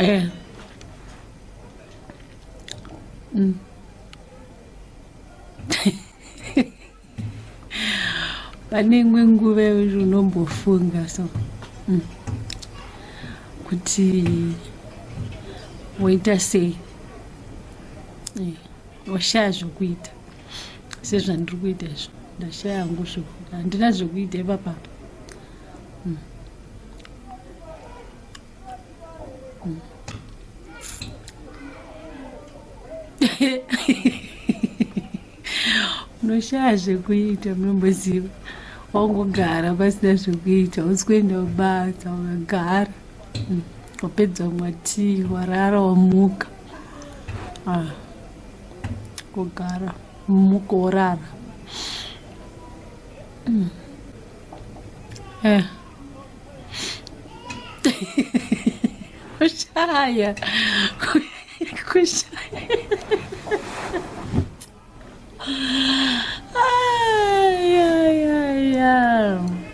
Eh. Pane imwe nguva yekuti unombofunga so kuti woita sei, washaya zvokuita sezvandiri kuita izvo. Ndashaya hangu zvokuita, handina zvokuita ipapa. Unoshaya zvekuita, munomboziva, wangogara pasina zvekuita, usi kuenda kubasa, wakagara, wapedza kumwa tii, warara, wamuka, ah, wogara, muka, worara. Eh. Kushaya, kushaya.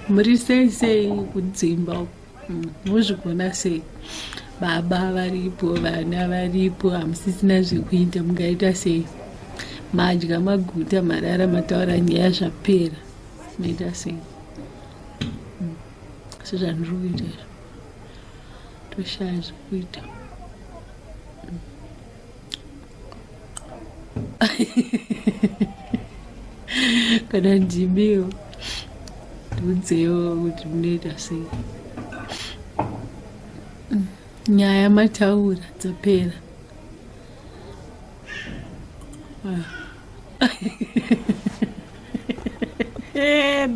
Muri sei sei kudzimba uku? Muzvigona sei? Baba varipo, vana varipo, hamusisina zvekuita, mungaita sei? Madya, maguta, marara, mataura nyaya, zvapera, moita sei? Sezvandiri kuita izvo, toshaya zvekuita. Kana ndimiwo, ndiudzewo kuti munoita sei. Nyaya mataura, dzapera. Ah.